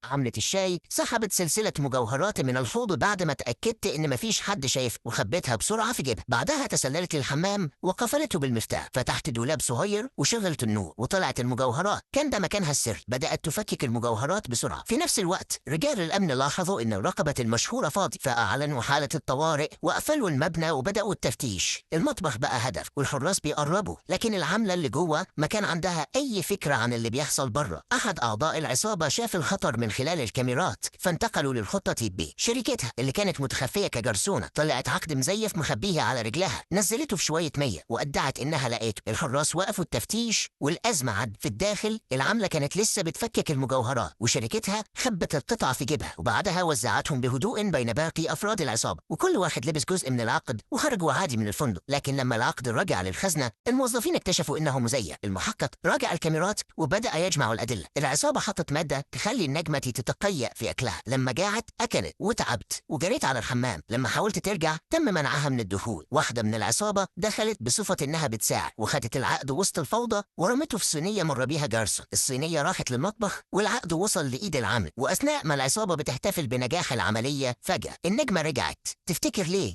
عملة الشاي سحبت سلسلة مجوهرات من الحوض بعد ما اتأكدت إن مفيش حد شايف، وخبيتها بسرعة في جيبها. بعدها تسللت للحمام وقفلته بالمفتاح، فتحت دولاب صغير وشغلت النور وطلعت المجوهرات. كان ده مكانها السر. بدأت تفكك المجوهرات بسرعة. في نفس الوقت رجال الأمن لاحظوا إن رقبة المشهورة فاضي، فأعلنوا حالة الطوارئ وقفلوا المبنى وبدأوا التفتيش. المطبخ بقى هدف والحراس بيقربوا، لكن العاملة اللي جوه ما كان عندها أي فكرة عن اللي بيحصل بره. أحد أعضاء العصابة شاف الخطر من خلال الكاميرات، فانتقلوا للخطة ب. شركتها اللي كانت متخفية كجرسونة طلعت عقد مزيف مخبيه على رجلها، نزلته في شوية مية وأدعت إنها لقيته. الحراس وقفوا التفتيش والأزمة عد. في الداخل العاملة كانت لسه بتفكك المجوهرات، وشركتها خبت القطع في جيبها، وبعدها وزعتهم بهدوء بين باقي أفراد العصابة، وكل واحد لبس جزء من العقد وخرجوا عادي من الفندق. لكن لما العقد رجع للخزنة الموظفين اكتشفوا إنه مزيف. المحقق راجع الكاميرات وبدأ يجمع الأدلة. العصابة حطت مادة تخلي النجمة تتقيأ في أكلها. لما جاعت أكلت وتعبت وجريت على الحمام. لما حاولت ترجع تم منعها من الدخول. واحدة من العصابة دخلت بصفة إنها بتساعد وخدت العقد وسط الفوضى ورمته في صينية مر بيها جارسون. الصينية راحت للمطبخ والعقد وصل لإيد العامل. وأثناء ما العصابة بتحتفل بنجاح العملية فجأة النجمة رجعت. تفتكر ليه؟